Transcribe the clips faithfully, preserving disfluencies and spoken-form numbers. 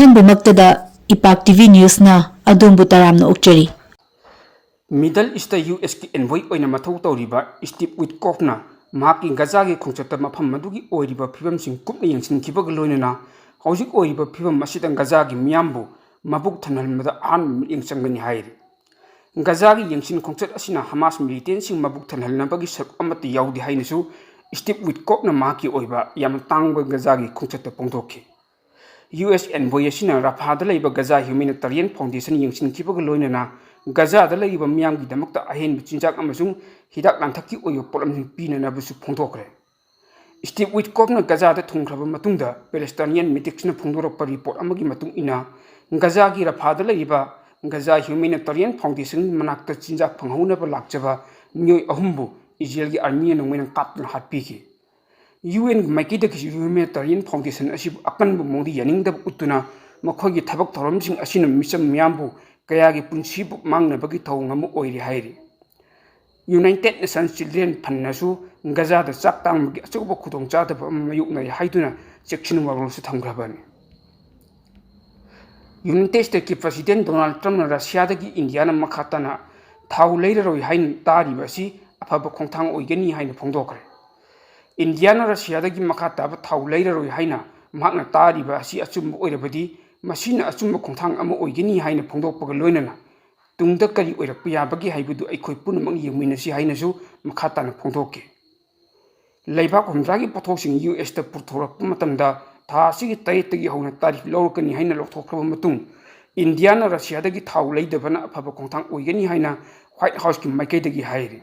ꯑꯍꯥꯟꯕꯃꯛꯇꯗ ꯏꯄꯥꯛ T V ꯅ꯭ꯌꯨꯁꯅ ꯑꯗꯣꯝꯕꯨ ꯇꯔꯥꯝꯅ ꯑꯣꯛꯆꯔꯤ꯫ Middle east U ꯑꯦꯁꯀꯤ ꯑꯦꯟꯚꯣꯏ ꯑꯣꯏꯅ ꯃꯊꯧ ꯇꯧꯔꯤꯕ ꯁ꯭ꯇꯤꯚ ꯋꯤꯠꯀꯣꯐꯅ ꯃꯍꯥꯛꯀꯤ ꯒꯖꯥꯒꯤ ꯈꯣꯡꯆꯠꯇ ꯃꯐꯝ ꯑꯗꯨꯒꯤ ꯑꯣꯏꯔꯤꯕ ꯐꯤꯕꯝꯁꯤꯡ ꯀꯨꯞꯅ ꯌꯦꯡꯁꯤꯟꯈꯤꯕꯒ ꯂꯣꯏꯅꯅ ꯍꯧꯖꯤꯛ ꯑꯣꯏꯔꯤꯕ ꯐꯤꯕꯝ ꯑꯁꯤꯗ ꯒꯖꯥꯒꯤ ꯃꯤꯌꯥꯝꯕꯨ ꯃꯕꯨꯛ ꯊꯟꯍꯟꯕꯗ ꯑꯍꯥꯟꯕ ꯃꯤꯠꯌꯦꯡ ꯆꯪꯒꯅꯤ ꯍꯥꯏꯔꯤ꯫ ꯒꯖꯥꯒꯤ ꯌꯦꯡꯁꯤꯟ ꯈꯣꯡꯆꯠ ꯑꯁꯤꯅ ꯍꯃꯥꯁ ꯃꯤꯂꯤꯇꯦꯟꯁꯤꯡ ꯃꯕꯨꯛ ꯊꯟꯍꯟꯅꯕꯒꯤ ꯁꯔꯨꯛ ꯑꯃꯠꯇ ꯌꯥꯎꯗꯦ ꯍꯥꯏꯅꯁꯨ ꯁ꯭ꯇꯤꯚ ꯋꯤꯠꯀꯣꯐꯅ ꯃꯍꯥꯛꯀꯤ ꯑꯣꯏꯕ ꯌꯥꯝꯅ ꯇꯥꯡꯕ ꯒꯖꯥꯒꯤ ꯈꯣꯡꯆꯠꯇ ꯐꯣꯡꯗꯣꯛꯈꯤ꯫ ꯌꯨ ꯑꯦꯁ ꯑꯦꯟꯚꯣꯏ ꯑꯁꯤꯅ ꯔꯐꯥꯗ ꯂꯩꯕ ꯒꯖꯥ ꯍ꯭ꯌꯨꯃꯦꯅꯤꯇꯥꯔꯤꯌꯟ ꯐꯥꯎꯟꯗꯦꯁꯟ ꯌꯦꯡꯁꯤꯟꯈꯤꯕꯒ ꯂꯣꯏꯅꯅ ꯒꯖꯥꯗ ꯂꯩꯔꯤꯕ ꯃꯤꯌꯥꯝꯒꯤꯗꯃꯛꯇ ꯑꯍꯦꯟꯕ ꯆꯤꯟꯖꯥꯛ ꯑꯃꯁꯨꯡ ꯍꯤꯗꯥꯛ ꯂꯥꯡꯊꯛꯀꯤ ꯑꯣꯏꯕ ꯄꯣꯠꯂꯝꯁꯤꯡ ꯄꯤꯅꯅꯕꯁꯨ ꯐꯣꯡꯗꯣꯛꯈ꯭ꯔꯦ꯫ ꯁ꯭ꯇꯤꯚ ꯋꯤꯠꯀꯣꯐꯅ ꯒꯖꯥꯗ ꯊꯨꯡꯈ꯭ꯔꯕ ꯃꯇꯨꯡꯗ ꯄꯦꯂꯦꯁꯇꯥꯏꯅꯤꯌꯟ ꯃꯤꯗꯤꯛꯁꯅ ꯐꯣꯡꯗꯣꯔꯛꯄ ꯔꯤꯄꯣꯔꯠ ꯑꯃꯒꯤ ꯃꯇꯨꯡ ꯏꯟꯅ, ꯒꯖꯥꯒꯤ ꯔꯐꯥꯗ ꯂꯩꯔꯤꯕ ꯒꯖꯥ ꯍ꯭ꯌꯨꯃꯦꯅꯤꯇꯥꯔꯤꯌꯟ ꯐꯥꯎꯟꯗꯦꯁꯟꯒꯤ ꯃꯅꯥꯛꯇ ꯆꯤꯟꯖꯥꯛ ꯐꯪꯍꯧꯅꯕ ꯂꯥꯛꯆꯕ ꯃꯤꯑꯣꯏ ꯑꯍꯨꯝꯕꯨ ꯏꯖꯔꯦꯜꯒꯤ ꯑꯥꯔꯃꯤꯅ ꯅꯣꯡꯃꯩꯅ ꯀꯥꯞꯇꯨꯅ ꯍꯥꯠꯄꯤꯈꯤ꯫ ꯌꯨ ꯑꯦꯟꯒꯤ ꯃꯥꯏꯀꯩꯗꯒꯤꯁꯨ ꯍ꯭ꯌꯨꯃꯦꯅꯤꯇꯥꯔꯤꯌꯟ ꯐꯥꯎꯟꯗꯦꯁꯟ ꯑꯁꯤꯕꯨ ꯑꯀꯟꯕ ꯃꯑꯣꯡꯗ ꯌꯥꯅꯤꯡꯗꯕ ꯎꯠꯇꯨꯅ ꯃꯈꯣꯏꯒꯤ ꯊꯕꯛ ꯊꯧꯔꯝꯁꯤꯡ ꯑꯁꯤꯅ ꯃꯤꯆꯝ ꯃꯤꯌꯥꯝꯕꯨ ꯀꯌꯥꯒꯤ ꯄꯨꯟꯁꯤꯕꯨ ꯃꯥꯡꯅꯕꯒꯤ ꯊꯧꯑꯣꯡ ꯑꯃ ꯑꯣꯏꯔꯤ ꯍꯥꯏꯔꯤ꯫ ꯌꯨꯅꯥꯏꯇꯦꯗ ꯅꯦꯁꯟꯁ ꯆꯤꯜꯗ꯭ꯔꯦꯟ ꯐꯟꯅꯁꯨ ꯒꯖꯥꯗ ꯆꯥꯛ ꯇꯥꯡꯕꯒꯤ ꯑꯆꯧꯕ ꯈꯨꯗꯣꯡꯆꯥꯗꯕ ꯑꯃ ꯃꯥꯌꯣꯛꯅꯔꯤ ꯍꯥꯏꯗꯨꯅ ꯆꯦꯛꯁꯤꯟ ꯋꯥꯔꯣꯜꯁꯨ ꯊꯝꯈ꯭ꯔꯕꯅꯤ꯫ ꯌꯨꯅꯥꯏꯇꯦꯗ ꯁ꯭ꯇꯦꯠꯀꯤ ꯄ꯭ꯔꯁꯤꯗꯦꯟ ꯗꯣꯅꯥꯜꯗ ꯇ꯭ꯔꯝꯞꯅ ꯔꯁꯤꯌꯥꯗꯒꯤ ꯏꯟꯗꯤꯌꯥꯅ ꯃꯈꯥ ꯇꯥꯅ ꯊꯥꯎ ꯂꯩꯔꯔꯣꯏ ꯍꯥꯏꯅ ꯇꯥꯔꯤꯕ ꯑꯁꯤ ꯑꯐꯕ ꯈꯣꯡꯊꯥꯡ ꯑꯣꯏꯒꯅꯤ ꯍꯥꯏꯅ ꯐꯣꯡꯗꯣꯛꯈ꯭ꯔꯦ꯫ ꯏꯟꯗꯤꯌꯥꯅ ꯔꯁꯤꯌꯥꯗꯒꯤ ꯃꯈꯥ ꯇꯥꯕ ꯊꯥꯎ ꯂꯩꯔꯔꯣꯏ ꯍꯥꯏꯅ ꯃꯍꯥꯛꯅ ꯇꯥꯔꯤꯕ ꯑꯁꯤ ꯑꯆꯨꯝꯕ ꯑꯣꯏꯔꯕꯗꯤ, ꯃꯁꯤꯅ ꯑꯆꯨꯝꯕ ꯈꯣꯡꯊꯥꯡ ꯑꯃ ꯑꯣꯏꯒꯅꯤ ꯍꯥꯏꯅ ꯐꯣꯡꯗꯣꯛꯄꯒ ꯂꯣꯏꯅꯅ ꯇꯨꯡꯗ ꯀꯔꯤ ꯑꯣꯏꯔꯛꯄ ꯌꯥꯕꯒꯦ ꯍꯥꯏꯕꯗꯨ ꯑꯩꯈꯣꯏ ꯄꯨꯝꯅꯃꯛ ꯌꯦꯡꯃꯤꯟꯅꯁꯤ ꯍꯥꯏꯅꯁꯨ ꯃꯈꯥ ꯇꯥꯅ ꯐꯣꯡꯗꯣꯛꯈꯤ꯫ ꯂꯩꯕꯥꯛ ꯍꯨꯝꯗ꯭ꯔꯥꯒꯤ ꯄꯣꯠꯊꯣꯛꯁꯤꯡ ꯌꯨ ꯑꯦꯁꯇ ꯄꯨꯊꯣꯔꯛꯄ ꯃꯇꯝꯗ ꯊꯥ ꯑꯁꯤꯒꯤ ꯇꯔꯦꯠꯇꯒꯤ ꯍꯧꯅ ꯇꯥꯔꯤꯐ ꯂꯧꯔꯛꯀꯅꯤ ꯍꯥꯏꯅ ꯂꯧꯊꯣꯛꯈ꯭ꯔꯕ ꯃꯇꯨꯡ, ꯏꯟꯗꯤꯌꯥꯅ ꯔꯁꯤꯌꯥꯗꯒꯤ ꯊꯥꯎ ꯂꯩꯗꯕꯅ ꯑꯐꯕ ꯈꯣꯡꯊꯥꯡ ꯑꯣꯏꯒꯅꯤ ꯍꯥꯏꯅ ꯋꯥꯏꯠ ꯍꯥꯎꯁꯀꯤ ꯃꯥꯏꯀꯩꯗꯒꯤ ꯍꯥꯏꯔꯤ꯫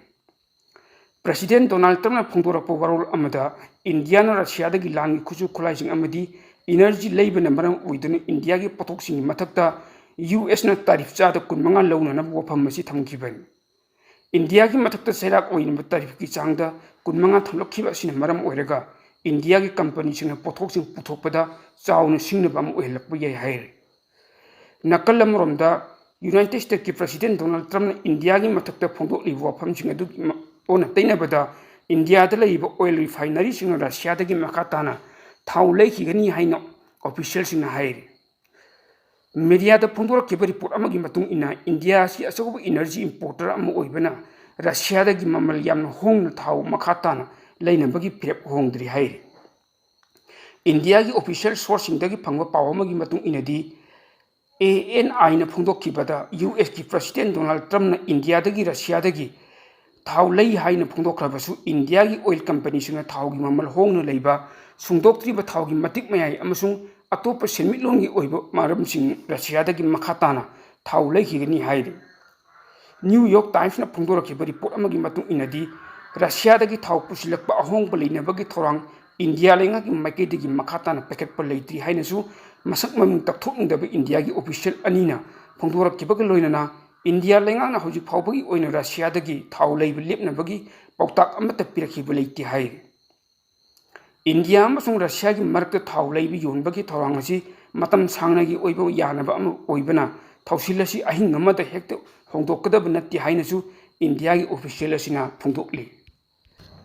ꯄ꯭ꯔꯁꯤꯗꯦꯟ ꯗꯣꯅꯥꯜꯗ ꯇ꯭ꯔꯝꯞꯅ ꯐꯣꯡꯗꯣꯔꯛꯄ ꯋꯥꯔꯣꯜ ꯑꯃꯗ, ꯏꯟꯗꯤꯌꯥꯅ ꯔꯁꯤꯌꯥꯗꯒꯤ ꯂꯥꯟꯒꯤ ꯈꯨꯠꯁꯨ ꯈꯨꯠꯂꯥꯏꯁꯤꯡ ꯑꯃꯗꯤ ꯏꯅꯔꯖꯤ ꯂꯩꯕꯅ ꯃꯔꯝ ꯑꯣꯏꯗꯨꯅ ꯏꯟꯗꯤꯌꯥꯒꯤ ꯄꯣꯠꯊꯣꯛꯁꯤꯡꯒꯤ ꯃꯊꯛꯇ ꯌꯨ ꯑꯦꯁꯅ ꯇꯥꯔꯤꯐ ꯆꯥꯗ ꯀꯨꯟꯃꯉꯥ ꯂꯧꯅꯅꯕ ꯋꯥꯐꯝ ꯑꯁꯤ ꯊꯝꯈꯤꯕꯅꯤ꯫ ꯏꯟꯗꯤꯌꯥꯒꯤ ꯃꯊꯛꯇ ꯆꯩꯔꯥꯛ ꯑꯣꯏꯅꯕ ꯇꯥꯔꯤꯐꯀꯤ ꯆꯥꯡꯗ ꯀꯨꯟꯃꯉꯥ ꯊꯝꯂꯛꯈꯤꯕ ꯑꯁꯤꯅ ꯃꯔꯝ ꯑꯣꯏꯔꯒ ꯏꯟꯗꯤꯌꯥꯒꯤ ꯀꯝꯄꯅꯤꯁꯤꯡꯅ ꯄꯣꯠꯊꯣꯛꯁꯤꯡ ꯄꯨꯊꯣꯛꯄꯗ ꯆꯥꯎꯅ ꯁꯤꯡꯅꯕ ꯑꯃ ꯑꯣꯏꯍꯜꯂꯛꯄ ꯌꯥꯏ ꯍꯥꯏꯔꯤ꯫ ꯅꯥꯀꯜ ꯑꯃꯔꯣꯝꯗ, ꯌꯨꯅꯥꯏꯇꯦꯗ ꯁ꯭ꯇꯦꯠꯀꯤ ꯄ꯭ꯔꯁꯤꯗꯦꯟ ꯗꯣꯅꯥꯜꯗ ꯇ꯭ꯔꯝꯞꯅ ꯏꯟꯗꯤꯌꯥꯒꯤ ꯃꯊꯛꯇ ꯐꯣꯡꯗꯣꯛꯂꯤꯕ ꯋꯥꯐꯝꯁꯤꯡ ꯑꯗꯨꯒꯤ ꯃ-, ꯑꯣꯟꯅ ꯇꯩꯅꯕꯗ, ꯏꯟꯗꯤꯌꯥꯗ ꯂꯩꯔꯤꯕ ꯑꯣꯏꯜ ꯔꯤꯐꯥꯏꯅꯔꯤꯁꯤꯡꯅ ꯔꯁꯤꯌꯥꯗꯒꯤ ꯃꯈꯥ ꯇꯥꯅ ꯊꯥꯎ ꯂꯩꯈꯤꯒꯅꯤ ꯍꯥꯏꯅ ꯑꯣꯐꯤꯁꯤꯌꯦꯜꯁꯤꯡꯅ ꯍꯥꯏꯔꯤ꯫ ꯃꯦꯗꯤꯌꯥꯗ ꯐꯣꯡꯗꯣꯔꯛꯈꯤꯕ ꯔꯤꯄꯣꯔꯠ ꯑꯃꯒꯤ ꯃꯇꯨꯡ ꯏꯟꯅ, ꯏꯟꯗꯤꯌꯥ ꯑꯁꯤ ꯑꯆꯧꯕ ꯏꯅꯔꯖꯤ ꯏꯝꯄꯣꯔꯇꯔ ꯑꯃ ꯑꯣꯏꯕꯅ ꯔꯁꯤꯌꯥꯗꯒꯤ ꯃꯃꯜ ꯌꯥꯝꯅ ꯍꯣꯡꯅ ꯊꯥꯎ ꯃꯈꯥ ꯇꯥꯅ ꯂꯩꯅꯕꯒꯤ ꯐꯤꯔꯦꯞ ꯍꯣꯡꯗ꯭ꯔꯤ ꯍꯥꯏꯔꯤ꯫ ꯏꯟꯗꯤꯌꯥꯒꯤ ꯑꯣꯐꯤꯁꯤꯌꯦꯜ ꯁꯣꯔꯁꯁꯤꯡꯗꯒꯤ ꯐꯪꯕ ꯄꯥꯎ ꯑꯃꯒꯤ ꯃꯇꯨꯡ ꯏꯟꯅꯗꯤ, ꯑꯦ ꯑꯦꯟ ꯑꯥꯏꯅ ꯐꯣꯡꯗꯣꯛꯈꯤꯕꯗ, ꯌꯨ ꯑꯦꯁꯀꯤ ꯄ꯭ꯔꯁꯤꯗꯦꯟ ꯗꯣꯅꯥꯜꯗ ꯇ꯭ꯔꯝꯞꯅ ꯏꯟꯗꯤꯌꯥꯗꯒꯤ ꯔꯁꯤꯌꯥꯗꯒꯤ ꯊꯥꯎ ꯂꯩ ꯍꯥꯏꯅ ꯐꯣꯡꯗꯣꯛꯈ꯭ꯔꯕꯁꯨ, ꯏꯟꯗꯤꯌꯥꯒꯤ ꯑꯣꯏꯜ ꯀꯝꯄꯅꯤꯁꯤꯡꯅ ꯊꯥꯎꯒꯤ ꯃꯃꯜ ꯍꯣꯡꯅ ꯂꯩꯕ, ꯁꯨꯡꯗꯣꯛꯇ꯭ꯔꯤꯕ ꯊꯥꯎꯒꯤ ꯃꯇꯤꯛ ꯃꯌꯥꯏ ꯑꯃꯁꯨꯡ ꯑꯇꯣꯞꯄ ꯁꯦꯟꯃꯤꯠꯂꯣꯟꯒꯤ ꯑꯣꯏꯕ ꯃꯔꯝꯁꯤꯡ ꯔꯁꯤꯌꯥꯗꯒꯤ ꯃꯈꯥ ꯇꯥꯅ ꯊꯥꯎ ꯂꯩꯈꯤꯒꯅꯤ ꯍꯥꯏꯔꯤ꯫ ꯅ꯭ꯌꯨ ꯌꯣꯔꯛ ꯇꯥꯏꯝꯁꯅ ꯐꯣꯡꯗꯣꯔꯛꯈꯤꯕ ꯔꯤꯄꯣꯔꯠ ꯑꯃꯒꯤ ꯃꯇꯨꯡ ꯏꯟꯅꯗꯤ, ꯔꯁꯤꯌꯥꯗꯒꯤ ꯊꯥꯎ ꯄꯨꯁꯤꯜꯂꯛꯄ ꯑꯍꯣꯡꯕ ꯂꯩꯅꯕꯒꯤ ꯊꯧꯔꯥꯡ ꯏꯟꯗꯤꯌꯥ ꯂꯩꯉꯥꯛꯀꯤ ꯃꯥꯏꯀꯩꯗꯒꯤ ꯃꯈꯥ ꯇꯥꯅ ꯄꯥꯏꯈꯠꯄ ꯂꯩꯇ꯭ꯔꯤ ꯍꯥꯏꯅꯁꯨ ꯃꯁꯛ ꯃꯃꯤꯡ ꯇꯥꯛꯊꯣꯛꯅꯤꯡꯗꯕ ꯏꯟꯗꯤꯌꯥꯒꯤ ꯑꯣꯐꯤꯁꯤꯌꯦꯜ ꯑꯅꯤꯅ ꯐꯣꯡꯗꯣꯔꯛꯈꯤꯕꯒ ꯂꯣꯏꯅꯅ, ꯏꯟꯗꯤꯌꯥ ꯂꯩꯉꯥꯛꯅ ꯍꯧꯖꯤꯛ ꯐꯥꯎꯕꯒꯤ ꯑꯣꯏꯅ ꯔꯁꯤꯌꯥꯗꯒꯤ ꯊꯥꯎ ꯂꯩꯕ ꯂꯦꯞꯅꯕꯒꯤ ꯄꯥꯎꯇꯥꯛ ꯑꯃꯠꯇ ꯄꯤꯔꯛꯈꯤꯕ ꯂꯩꯇꯦ ꯍꯥꯏꯔꯤ꯫ ꯏꯟꯗꯤꯌꯥ ꯑꯃꯁꯨꯡ ꯔꯁꯤꯌꯥꯒꯤ ꯃꯔꯛꯇ ꯊꯥꯎ ꯂꯩꯕ ꯌꯣꯟꯕꯒꯤ ꯊꯧꯔꯥꯡ ꯑꯁꯤ ꯃꯇꯝ ꯁꯥꯡꯅꯒꯤ ꯑꯣꯏꯕ ꯌꯥꯅꯕ ꯑꯃ ꯑꯣꯏꯕꯅ, ꯊꯧꯁꯤꯜ ꯑꯁꯤ ꯑꯍꯤꯡ ꯑꯃꯗ ꯍꯦꯛꯇ ꯍꯣꯡꯗꯣꯛꯀꯗꯕ ꯅꯠꯇꯦ ꯍꯥꯏꯅꯁꯨ ꯏꯟꯗꯤꯌꯥꯒꯤ ꯑꯣꯐꯤꯁꯤꯌꯦꯜ ꯑꯁꯤꯅ ꯐꯣꯡꯗꯣꯛꯂꯤ꯫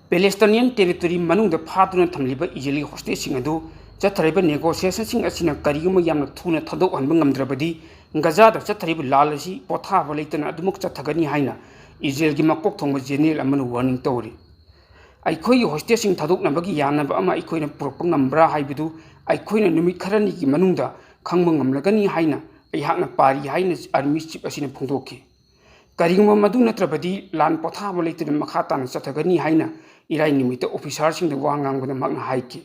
ꯄꯦꯂꯦꯁꯇꯥꯏꯅꯤꯌꯟ ꯇꯦꯔꯤꯇꯣꯔꯤ ꯃꯅꯨꯡꯗ ꯐꯥꯗꯨꯅ ꯊꯝꯂꯤꯕ ꯏꯖꯔꯦꯜꯒꯤ ꯍꯣꯁꯇꯦꯖꯁꯤꯡ ꯑꯗꯨ ꯆꯠꯊꯔꯤꯕ ꯅꯦꯒꯣꯁꯤꯌꯦꯁꯟꯁꯤꯡ ꯑꯁꯤꯅ ꯀꯔꯤꯒꯨꯝꯕ ꯌꯥꯝꯅ ꯊꯨꯅ ꯊꯥꯗꯣꯛꯍꯟꯕ ꯉꯝꯗ꯭ꯔꯕꯗꯤ, ꯒꯖꯥꯗ ꯆꯠꯊꯔꯤꯕ ꯂꯥꯜ ꯑꯁꯤ ꯄꯣꯊꯥꯕ ꯂꯩꯇꯅ ꯑꯗꯨꯃꯛ ꯆꯠꯊꯒꯅꯤ ꯍꯥꯏꯅ ꯏꯖꯔꯦꯜꯒꯤ ꯃꯀꯣꯛ ꯊꯣꯡꯕ ꯖꯦꯅꯦꯔꯦꯜ ꯑꯃꯅ ꯋꯥꯔꯅꯤꯡ ꯇꯧꯔꯤ꯫ "ꯑꯩꯈꯣꯏꯒꯤ ꯍꯣꯁꯇꯦꯖꯁꯤꯡ ꯊꯥꯗꯣꯛꯅꯕꯒꯤ ꯌꯥꯅꯕ ꯑꯃ ꯑꯩꯈꯣꯏꯅ ꯄꯨꯔꯛꯄ ꯉꯝꯕ꯭ꯔꯥ ꯍꯥꯏꯕꯗꯨ ꯑꯩꯈꯣꯏꯅ ꯅꯨꯃꯤꯠ ꯈꯔꯅꯤꯒꯤ ꯃꯅꯨꯡꯗ ꯈꯪꯕ ꯉꯝꯂꯒꯅꯤ ꯍꯥꯏꯅ ꯑꯩꯍꯥꯛꯅ ꯄꯥꯔꯤ" ꯍꯥꯏꯅ ꯑꯥꯔꯃꯤ ꯆꯤꯐ ꯑꯁꯤꯅ ꯐꯣꯡꯗꯣꯛꯈꯤ꯫ "ꯀꯔꯤꯒꯨꯝꯕ ꯃꯗꯨ ꯅꯠꯇ꯭ꯔꯕꯗꯤ ꯂꯥꯟ ꯄꯣꯊꯥꯕ ꯂꯩꯇꯅ ꯃꯈꯥ ꯇꯥꯅ ꯆꯠꯊꯒꯅꯤ" ꯍꯥꯏꯅ ꯏꯔꯥꯏ ꯅꯨꯃꯤꯠꯇ ꯑꯣꯐꯤꯁꯥꯔꯁꯤꯡꯗ ꯋꯥ ꯉꯥꯡꯕꯗ ꯃꯍꯥꯛꯅ ꯍꯥꯏꯈꯤ꯫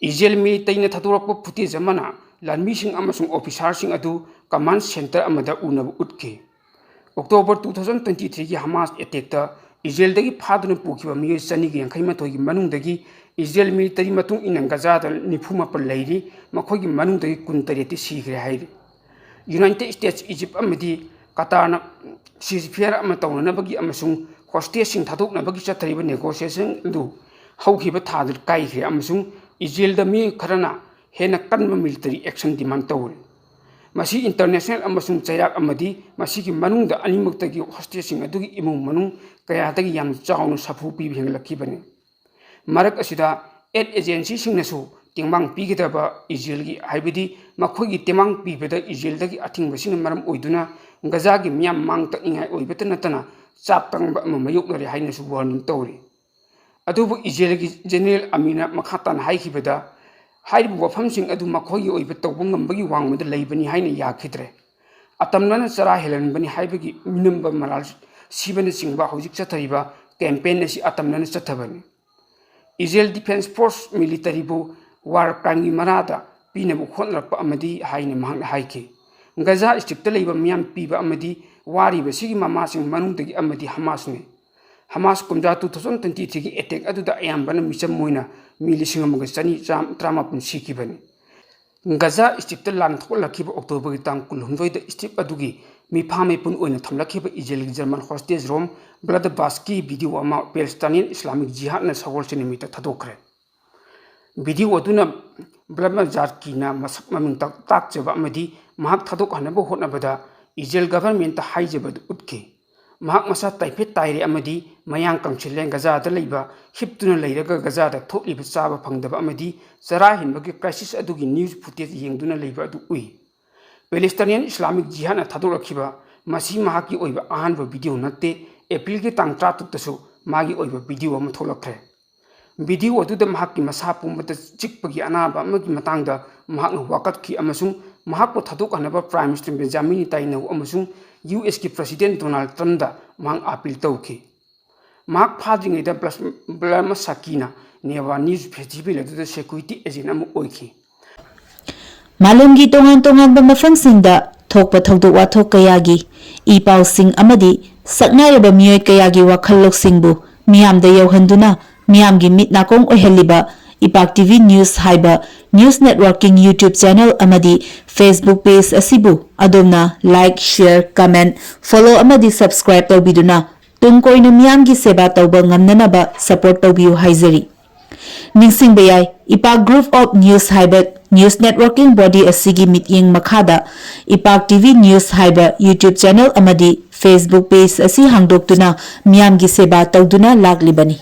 ꯏꯖꯔꯦꯜ ꯃꯤꯂꯤꯇꯔꯤꯅ ꯊꯥꯗꯣꯔꯛꯄ ꯐꯨꯇꯦꯖ ꯑꯃꯅ ꯂꯥꯟꯃꯤꯁꯤꯡ ꯑꯃꯁꯨꯡ ꯑꯣꯐꯤꯁꯥꯔꯁꯤꯡ ꯑꯗꯨ ꯀꯃꯥꯟ ꯁꯦꯟꯇꯔ ꯑꯃꯗ ꯎꯅꯕ ꯎꯠꯈꯤ꯫ ꯑꯣꯛꯇꯣꯕꯔ two thousand twenty threeꯒꯤ ꯍꯃꯥꯁ ꯑꯦꯇꯦꯛꯇ ꯏꯖꯔꯦꯜꯗꯒꯤ ꯐꯥꯗꯨꯅ ꯄꯨꯈꯤꯕ ꯃꯤꯑꯣꯏ ꯆꯅꯤꯒ ꯌꯥꯡꯈꯩ ꯃꯥꯊꯣꯏꯒꯤ ꯃꯅꯨꯡꯗꯒꯤ ꯏꯖꯔꯦꯜ ꯃꯤꯂꯤꯇꯔꯤ ꯃꯇꯨꯡ ꯏꯟꯅ ꯒꯖꯥꯗ ꯅꯤꯐꯨ ꯃꯥꯄꯜ ꯂꯩꯔꯤ, ꯃꯈꯣꯏꯒꯤ ꯃꯅꯨꯡꯗꯒꯤ ꯀꯨꯟ ꯇꯔꯦꯠꯇꯤ ꯁꯤꯈ꯭ꯔꯦ ꯍꯥꯏꯔꯤ꯫ ꯌꯨꯅꯥꯏꯇꯦꯗ ꯁ꯭ꯇꯦꯠꯁ, ꯏꯖꯤꯞ ꯑꯃꯗꯤ ꯀꯇꯥꯔꯅ ꯁꯤꯖꯐꯤꯌꯥꯔ ꯑꯃ ꯇꯧꯅꯅꯕꯒꯤ ꯑꯃꯁꯨꯡ ꯍꯣꯁꯇꯦꯖꯁꯤꯡ ꯊꯥꯗꯣꯛꯅꯕꯒꯤ ꯆꯠꯊꯔꯤꯕ ꯅꯦꯒꯣꯁꯤꯌꯦꯁꯟ ꯑꯗꯨ ꯍꯧꯈꯤꯕ ꯊꯥꯗ ꯀꯥꯏꯈ꯭ꯔꯦ ꯑꯃꯁꯨꯡ ꯏꯖꯔꯦꯜꯗ ꯃꯤꯑꯣꯏ ꯈꯔꯅ ꯍꯦꯟꯅ ꯀꯟꯕ ꯃꯤꯂꯤꯇꯔꯤ ꯑꯦꯛꯁꯟ ꯗꯤꯃꯥꯟ ꯇꯧꯔꯤ꯫ ꯃꯁꯤ ꯏꯟꯇꯔꯅꯦꯁꯅꯦꯜ ꯑꯃꯁꯨꯡ ꯆꯩꯔꯥꯛ ꯑꯃꯗꯤ ꯃꯁꯤꯒꯤ ꯃꯅꯨꯡꯗ ꯑꯅꯤꯃꯛꯇꯒꯤ ꯍꯣꯁꯇꯦꯖꯁꯤꯡ ꯑꯗꯨꯒꯤ ꯏꯃꯨꯡ ꯃꯅꯨꯡ ꯀꯌꯥꯗꯒꯤ ꯌꯥꯝꯅ ꯆꯥꯎꯅ ꯁꯥꯐꯨ ꯄꯤꯕ ꯍꯦꯟꯒꯠꯂꯛꯈꯤꯕꯅꯤ꯫ ꯃꯔꯛ ꯑꯁꯤꯗ, ꯑꯦꯗ ꯑꯦꯖꯦꯟꯁꯤꯁꯤꯡꯅꯁꯨ ꯇꯦꯡꯕꯥꯡ ꯄꯤꯒꯗꯕ ꯏꯖꯔꯦꯜꯒꯤ, ꯍꯥꯏꯕꯗꯤ ꯃꯈꯣꯏꯒꯤ ꯇꯦꯡꯕꯥꯡ ꯄꯤꯕꯗ ꯏꯖꯔꯦꯜꯗꯒꯤ ꯑꯊꯤꯡꯕꯁꯤꯅ ꯃꯔꯝ ꯑꯣꯏꯗꯨꯅ ꯒꯖꯥꯒꯤ ꯃꯤꯌꯥꯝ ꯃꯥꯡ ꯇꯛꯅꯤꯡꯉꯥꯏ ꯑꯣꯏꯕꯇ ꯅꯠꯇꯅ ꯆꯥꯛ ꯇꯪꯕ ꯑꯃ ꯃꯥꯌꯣꯛꯅꯔꯦ ꯍꯥꯏꯅꯁꯨ ꯋꯥꯔꯅꯤꯡ ꯇꯧꯔꯤ꯫ ꯑꯗꯨꯕꯨ ꯏꯖꯔꯦꯜꯒꯤ ꯖꯦꯅꯔꯦꯜ ꯑꯃꯤꯅ ꯃꯈꯥ ꯇꯥꯅ ꯍꯥꯏꯈꯤꯕꯗ, ꯍꯥꯏꯔꯤꯕ ꯋꯥꯐꯝꯁꯤꯡ ꯑꯗꯨ ꯃꯈꯣꯏꯒꯤ ꯑꯣꯏꯕ ꯇꯧꯕ ꯉꯝꯕꯒꯤ ꯋꯥꯡꯃꯗ ꯂꯩꯕꯅꯤ ꯍꯥꯏꯅ ꯌꯥꯈꯤꯗ꯭ꯔꯦ꯫ ꯑꯇꯝꯅꯅ ꯆꯔꯥ ꯍꯦꯜꯍꯟꯕꯅꯤ ꯍꯥꯏꯕꯒꯤ ꯃꯤꯅꯝꯕ ꯃꯔꯥꯜ ꯁꯤꯕꯅꯆꯤꯡꯕ ꯍꯧꯖꯤꯛ ꯆꯠꯊꯔꯤꯕ ꯀꯦꯝꯄꯦꯟ ꯑꯁꯤ ꯑꯇꯝꯅꯅ ꯆꯠꯊꯕꯅꯤ꯫ ꯏꯖꯔꯦꯜ ꯗꯤꯐꯦꯟꯁ ꯐꯣꯔꯁ ꯃꯤꯂꯤꯇꯔꯤꯕꯨ ꯋꯥꯔ ꯀ꯭ꯔꯥꯏꯝꯒꯤ ꯃꯔꯥꯗ ꯄꯤꯅꯕ ꯍꯣꯠꯅꯔꯛꯄ ꯑꯃꯗꯤ ꯍꯥꯏꯅ ꯃꯍꯥꯛꯅ ꯍꯥꯏꯈꯤ꯫ ꯒꯖꯥ ꯁ꯭ꯇ꯭ꯔꯤꯞꯇ ꯂꯩꯕ ꯃꯤꯌꯥꯝ ꯄꯤꯕ ꯑꯃꯗꯤ ꯋꯥꯔꯤꯕꯁꯤꯒꯤ ꯃꯃꯥꯁꯤꯡ ꯃꯅꯨꯡꯗꯒꯤ ꯑꯃꯗꯤ ꯍꯃꯥꯁꯅꯤ꯫ ꯍꯃꯥꯁ ꯀꯨꯝꯖꯥ two thousand twenty threeꯒꯤ ꯑꯦꯇꯦꯛ ꯑꯗꯨꯗ ꯑꯌꯥꯝꯕꯅ ꯃꯤꯆꯝ ꯑꯣꯏꯅ ꯃꯤ ꯂꯤꯁꯤꯡ ꯑꯃꯒ ꯆꯅꯤ ꯇꯔꯥꯃꯥꯄꯟ ꯁꯤꯈꯤꯕꯅꯤ꯫ ꯒꯖꯥ ꯁ꯭ꯇ꯭ꯔꯤꯞꯇ ꯂꯥꯟ ꯊꯣꯛꯍꯜꯂꯛꯈꯤꯕ ꯑꯣꯛꯇꯣꯕꯔꯒꯤ ꯇꯥꯡ ꯀꯨꯟꯍꯨꯝꯗꯣꯏꯗ ꯁ꯭ꯇ꯭ꯔꯤꯞ ꯑꯗꯨꯒꯤ ꯃꯤꯐꯥ ꯃꯤꯄꯨꯟ ꯑꯣꯏꯅ ꯊꯝꯂꯛꯈꯤꯕ ꯏꯖꯔꯦꯜꯒꯤ ꯖꯔꯃꯟ ꯍꯣꯁꯇꯦꯖ ꯔꯣꯝ ꯕ꯭ꯂꯥꯗꯕꯥꯁꯀꯤ ꯚꯤꯗꯤꯑꯣ ꯑꯃ ꯄꯦꯂꯦꯁꯇꯥꯏꯅꯤꯌꯟ ꯏꯁꯂꯥꯃꯤꯛ ꯖꯤꯍꯥꯗꯅ ꯁꯒꯣꯜꯁꯦꯟ ꯅꯨꯃꯤꯠꯇ ꯊꯥꯗꯣꯛꯈ꯭ꯔꯦ꯫ ꯚꯤꯗꯤꯑꯣ ꯑꯗꯨꯅ ꯕ꯭ꯂꯥꯗꯃꯥꯖꯥꯔꯀꯤꯅ ꯃꯁꯛ ꯃꯃꯤꯡ ꯇꯥꯛ-, ꯇꯥꯛꯆꯕ ꯑꯃꯗꯤ ꯃꯍꯥꯛ ꯊꯥꯗꯣꯛꯍꯟꯅꯕ ꯍꯣꯠꯅꯕꯗ ꯏꯖꯔꯦꯜ ꯒꯚꯔꯟꯃꯦꯟꯠꯇ ꯍꯥꯏꯖꯕꯗꯨ ꯎꯠꯈꯤ꯫ ꯃꯍꯥꯛ ꯃꯁꯥ ꯇꯥꯏꯐꯦꯠ ꯇꯥꯏꯔꯦ ꯑꯃꯗꯤ ꯃꯌꯥꯡ ꯀꯪꯁꯤꯜꯂꯦ, ꯒꯖꯥꯗ ꯂꯩꯕ ꯍꯤꯞꯇꯨꯅ ꯂꯩꯔꯒ ꯒꯖꯥꯗ ꯊꯣꯛꯂꯤꯕ ꯆꯥꯕ ꯐꯪꯗꯕ ꯑꯃꯗꯤ ꯆꯔꯥ ꯍꯦꯟꯕꯒꯤ ꯀ꯭ꯔꯥꯏꯁꯤꯁ ꯑꯗꯨꯒꯤ ꯅ꯭ꯌꯨꯁ ꯐꯨꯇꯦꯖ ꯌꯦꯡꯗꯨꯅ ꯂꯩꯕ ꯑꯗꯨ ꯎꯏ꯫ ꯄꯦꯂꯦꯁꯇꯥꯏꯅꯤꯌꯟ ꯏꯁꯂꯥꯃꯤꯛ ꯖꯤꯍꯥꯗꯅ ꯊꯥꯗꯣꯔꯛꯈꯤꯕ ꯃꯁꯤ ꯃꯍꯥꯛꯀꯤ ꯑꯣꯏꯕ ꯑꯍꯥꯟꯕ ꯚꯤꯗꯤꯑꯣ ꯅꯠꯇꯦ꯫ ꯑꯦꯄ꯭ꯔꯤꯜꯒꯤ ꯇꯥꯡ ꯇꯔꯥꯇꯔꯨꯛꯇꯁꯨ ꯃꯥꯒꯤ ꯑꯣꯏꯕ ꯚꯤꯗꯤꯑꯣ ꯑꯃ ꯊꯣꯛꯂꯛꯈ꯭ꯔꯦ꯫ ꯚꯤꯗꯤꯑꯣ ꯑꯗꯨꯗ ꯃꯍꯥꯛꯀꯤ ꯃꯁꯥ ꯄꯨꯝꯕꯗ ꯆꯤꯛꯄꯒꯤ ꯑꯅꯥꯕ ꯑꯃꯒꯤ ꯃꯇꯥꯡꯗ ꯃꯍꯥꯛꯅ ꯋꯥꯀꯠꯈꯤ ꯑꯃꯁꯨꯡ ꯃꯍꯥꯛꯄꯨ ꯊꯥꯗꯣꯛꯍꯟꯅꯕ ꯄ꯭ꯔꯥꯏꯝ ꯃꯤꯅꯤꯁꯇꯔ ꯕꯦꯟꯖꯥꯃꯤꯟ ꯅꯦꯇꯥꯟꯌꯥꯍꯨ ꯑꯃꯁꯨꯡ ꯌꯨ ꯑꯦꯁꯀꯤ ꯄ꯭ꯔꯁꯤꯗꯦꯟꯠ ꯗꯣꯅꯥꯜꯗ ꯇ꯭ꯔꯝꯞꯗ ꯃꯍꯥꯛ ꯑꯥꯄꯤꯜ ꯇꯧꯈꯤ꯫ ꯃꯍꯥꯛ ꯐꯥꯗ꯭ꯔꯤꯉꯩꯗ ꯕ꯭ꯂꯁ-, ꯕ꯭ꯂꯥꯗꯃꯥꯖꯥꯔꯀꯤꯅ ꯅꯦꯚꯥ ꯅ꯭ꯌꯨꯁ ꯐꯦꯁꯇꯤꯚꯦꯜ ꯑꯗꯨꯗ ꯁꯦꯀ꯭ꯌꯨꯔꯤꯇꯤ ꯑꯦꯖꯦꯟꯠ ꯑꯃ ꯑꯣꯏꯈꯤ꯫ ꯃꯥꯂꯦꯝꯒꯤ ꯇꯣꯉꯥꯟ ꯇꯣꯉꯥꯟꯕ ꯃꯐꯝꯁꯤꯡꯗ ꯊꯣꯛꯄ ꯊꯧꯗꯣꯛ ꯋꯥꯊꯣꯛ ꯀꯌꯥꯒꯤ ꯏ ꯄꯥꯎꯁꯤꯡ ꯑꯃꯗꯤ ꯁꯛꯅꯥꯏꯔꯕ ꯃꯤꯑꯣꯏ ꯀꯌꯥꯒꯤ ꯋꯥꯈꯜ ꯂꯧꯁꯤꯡꯕꯨ ꯃꯤꯌꯥꯝꯗ ꯌꯧꯍꯟꯗꯨꯅ ꯃꯤꯌꯥꯝꯒꯤ ꯃꯤꯠ ꯅꯥꯀꯣꯡ ꯑꯣꯏꯍꯜꯂꯤꯕ ꯏꯄꯥꯛ ꯇꯤ ꯚꯤ ꯅ꯭ꯌꯨꯁ ꯍꯥꯏꯕ ꯅ꯭ꯌꯨꯁ ꯅꯦꯠꯋꯥꯔꯀꯤꯡ YouTube ꯆꯦꯅꯦꯜ ꯑꯃꯗꯤ Facebook ꯄꯦꯖ ꯑꯁꯤꯕꯨ ꯑꯗꯣꯝꯅ like, share, comment, follow ꯑꯃꯗꯤ subscribe ꯇꯧꯕꯤꯗꯨꯅ ꯇꯨꯡ ꯀꯣꯏꯅ ꯃꯤꯌꯥꯝꯒꯤ ꯁꯦꯕꯥ ꯇꯧꯕ ꯉꯝꯅꯅꯕ support ꯇꯧꯕꯤꯌꯨ ꯍꯥꯏꯖꯔꯤ꯫ ꯅꯤꯡꯁꯤꯡꯕ ꯌꯥꯏ, ꯏꯄꯥꯛ Group of News ꯍꯥꯏꯕ ꯅ꯭ꯌꯨꯁ ꯅꯦꯠꯋꯥꯔꯀꯤꯡ ꯕꯣꯗꯤ ꯑꯁꯤꯒꯤ ꯃꯤꯠꯌꯦꯡ ꯃꯈꯥꯗ ꯏꯄꯥꯛ ꯇꯤ ꯚꯤ ꯅ꯭ꯌꯨꯁ ꯍꯥꯏꯕ YouTube ꯆꯦꯅꯦꯜ ꯑꯃꯗꯤ Facebook ꯄꯦꯖ ꯑꯁꯤ ꯍꯥꯡꯗꯣꯛꯇꯨꯅ ꯃꯤꯌꯥꯝꯒꯤ ꯁꯦꯕꯥ ꯇꯧꯗꯨꯅ ꯂꯥꯛꯂꯤꯕꯅꯤ꯫